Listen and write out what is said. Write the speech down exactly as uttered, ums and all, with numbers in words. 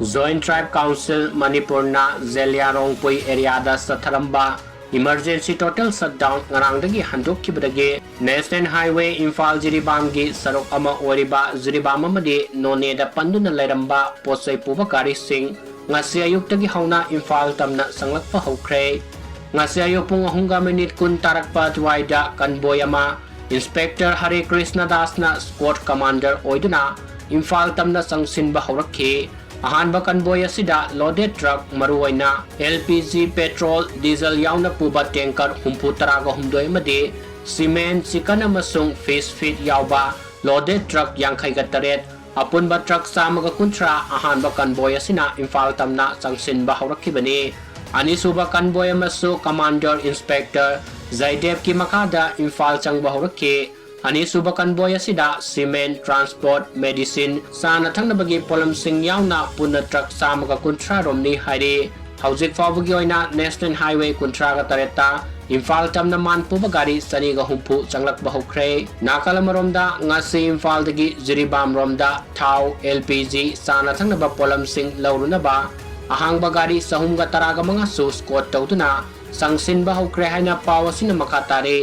Joint Tribe Council ꯃꯅꯤꯄꯨꯔꯅ ꯖꯦꯂꯤꯌꯥꯔꯣꯡꯄꯨꯏ ꯑꯦꯔꯤꯌꯥꯗ ꯆꯠꯊꯔꯝꯕ Emergency Total Shutdown ꯉꯔꯥꯡꯗꯒꯤ ꯍꯟꯗꯣꯛꯈꯤꯕꯗꯒꯤ National Highway ꯏꯝꯐꯥꯜ ꯖꯤꯔꯤꯕꯥꯝꯒꯤ ꯁꯔꯨꯛ ꯑꯃ ꯑꯣꯏꯔꯤꯕ ꯖꯤꯔꯤꯕꯥꯝ ꯑꯃꯗꯤ ꯅꯣꯅꯦꯗ ꯄꯟꯗꯨꯅ ꯂꯩꯔꯝꯕ ꯄꯣꯠꯆꯩ ꯄꯨꯕ ꯒꯥꯔꯤꯁꯤꯡ ꯉꯁꯤ ꯑꯌꯨꯛꯇꯒꯤ ꯍꯧꯅ ꯏꯝꯐꯥꯜ ꯇꯝꯅ ꯆꯪꯂꯛꯄ ꯍꯧꯈ꯭ꯔꯦ꯫ ꯉꯁꯤ ꯑꯌꯨꯛ ꯄꯨꯡ ꯑꯍꯨꯝꯒ ꯃꯤꯅꯤꯠ ꯀꯨꯟ ꯇꯥꯔꯛꯄ ꯑꯗꯨꯋꯥꯏꯗ ꯀꯟꯕꯣꯏ ꯑꯃ Inspector ꯍꯔꯦ ꯀ꯭ꯔꯤꯁꯅ ꯗꯥꯁꯅ Squad Commander ꯑꯣꯏꯗꯨꯅ ꯏꯝꯐꯥꯜ ꯇꯝꯅ ꯆꯪꯁꯤꯟꯕ ꯍꯧꯔꯛꯈꯤ꯫ ꯑꯍꯥꯟꯕ ꯀꯟꯕꯣꯏ ꯑꯁꯤꯗ loaded truck, ꯃꯔꯨꯑꯣꯏꯅ L P G, petrol, diesel ꯌꯥꯎꯅ ꯄꯨꯕ tanker ꯍꯨꯝꯐꯨ ꯇꯔꯥꯒ ꯍꯨꯝꯗꯣꯏ ꯑꯃꯗꯤ cement, chicken ꯑꯃꯁꯨꯡ fish feed ꯌꯥꯎꯕ loaded truck ꯌꯥꯡꯈꯩꯒ ꯇꯔꯦꯠ, ꯑꯄꯨꯟꯕ truck ꯆꯥꯝꯃꯒ ꯀꯨꯟꯊ꯭ꯔꯥ ꯑꯍꯥꯟꯕ ꯀꯟꯕꯣꯏ ꯑꯁꯤꯅ ꯏꯝꯐꯥꯜ ꯇꯝꯅ ꯆꯪꯁꯤꯟꯕ ꯍꯧꯔꯛꯈꯤꯕꯅꯤ꯫ ꯑꯅꯤꯁꯨꯕ ꯀꯟꯕꯣꯏ ꯑꯃꯁꯨ Commander Inspector ꯖꯌꯗꯦꯕꯀꯤ ꯃꯈꯥꯗ ꯏꯝꯐꯥꯜ ꯆꯪꯕ ꯍꯧꯔꯛꯈꯤ꯫ ꯑꯅꯤꯁꯨꯕ ꯀꯟꯕꯣꯏ ꯑꯁꯤꯗ cement, transport, medicine, ꯆꯥꯅ ꯊꯛꯅꯕꯒꯤ ꯄꯣꯠꯂꯝꯁꯤꯡ ꯌꯥꯎꯅ ꯄꯨꯟꯅ truck ꯆꯥꯝꯃꯒ ꯀꯨꯟꯊ꯭ꯔꯥ ꯔꯣꯝꯅꯤ ꯍꯥꯏꯔꯤ꯫ ꯍꯧꯖꯤꯛ ꯐꯥꯎꯕꯒꯤ ꯑꯣꯏꯅ National Highway ꯀꯨꯟꯊ꯭ꯔꯥꯒ ꯇꯔꯦꯠꯇ ꯏꯝꯐꯥꯜ ꯇꯝꯅ ꯃꯥꯟ ꯄꯨꯕ ꯒꯥꯔꯤ ꯆꯅꯤꯒ ꯍꯨꯝꯐꯨ ꯆꯪꯂꯛꯄ ꯍꯧꯈ꯭ꯔꯦ꯫ ꯅꯥꯀꯜ ꯑꯃꯔꯣꯝꯗ, ꯉꯁꯤ ꯏꯝꯐꯥꯜꯗꯒꯤ ꯖꯤꯔꯤꯕꯥꯝ ꯔꯣꯝꯗ ꯊꯥꯎ, L P G, ꯆꯥꯅ ꯊꯛꯅꯕ ꯄꯣꯠꯂꯝꯁꯤꯡ ꯂꯧꯔꯨꯅꯕ ꯑꯍꯥꯡꯕ ꯒꯥꯔꯤ ꯆꯍꯨꯝꯒ ꯇꯔꯥꯒ ꯃꯉꯥꯁꯨ squad ꯇꯧꯗꯨꯅ ꯆꯪꯁꯤꯟꯕ ꯍꯧꯈ꯭ꯔꯦ ꯍꯥꯏꯅ ꯄꯥꯎ ꯑꯁꯤꯅ ꯃꯈꯥ ꯇꯥꯔꯤ꯫